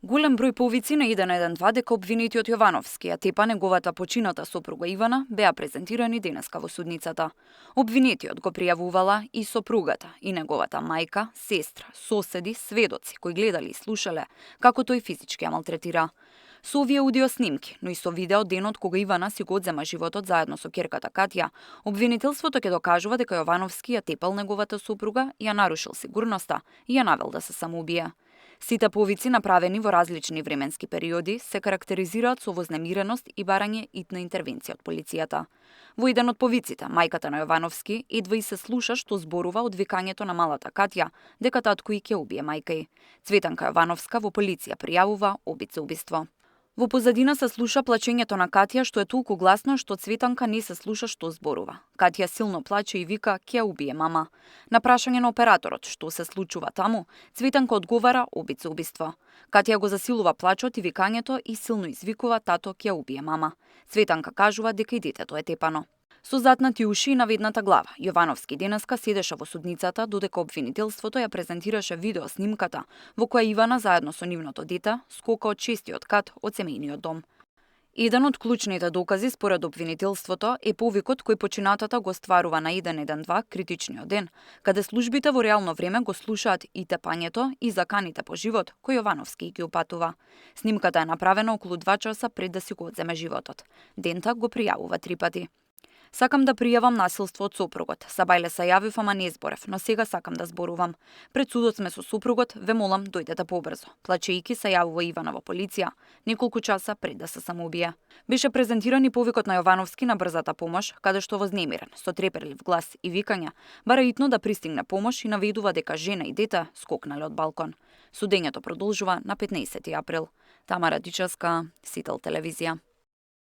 Голем број повици на 112 дека обвинетиот Јовановски, а тепа неговата почината сопруга Ивана, беа презентирани денеска во судницата. Обвинетиот го пријавувала и сопругата, и неговата мајка, сестра, соседи, сведоци кои гледале и слушале како тој физички ја малтретира. Со овие аудио снимки, но и со видео денот кога Ивана си го одзема животот заедно со ќерката Катја, обвинителството ќе докажува дека Јовановски ја тепал неговата сопруга, ја нарушил сигурноста и ја навел да се самоубие. Сите повици направени во различни временски периоди се карактеризираат со вознемиреност и барање итна интервенција од полицијата. Во еден од повиците, мајката на Јовановски едва и се слуша што зборува од викањето на малата Катја дека татко и ќе убие мајка ѝ. Цветанка Јовановска во полиција пријавува обид за убиство. Во позадина се слуша плачењето на Катја, што е толку гласно што Цветанка не се слуша што зборува. Катја силно плаче и вика ќе убие мама. На прашање на операторот што се случува таму, Цветанка одговара обид за убиство. Катја го засилува плачот и викањето и силно извикува тато ќе убие мама. Цветанка кажува дека и детето е тепано. Со затнати уши и наведната глава, Јовановски денеска седеше во судницата додека обвинителството ја презентираше видео снимката во која Ивана заедно со нивното дете скока од 6-тиот кат од семејниот дом. Еден од клучните докази според обвинителството е повикот кој починатата го стварува на 112 критичниот ден, каде службите во реално време го слушаат и тепањето и заканите по живот кој Јовановски ги упатува. Снимката е направена околу 2 часа пред да си го одземе животот. Дента го пријавува 3 пати. Сакам да пријавам насилство од сопругот. Сабајле се јавив, ама не зборев, но сега сакам да зборувам. Пред судот сме со сопругот, ве молам дојдете побрзо. Плачејки се јавува Ивана во полиција, неколку часа пред да се самоубие. Беше презентиран и повикот на Јовановски на брзата помош, каде што вознемирен, со треперлив глас и викања, бара итно да пристигне помош и наведува дека жена и дете скокнале од балкон. Судењето продолжува на 15 април. Тамара Дичевска, Сител телевизија.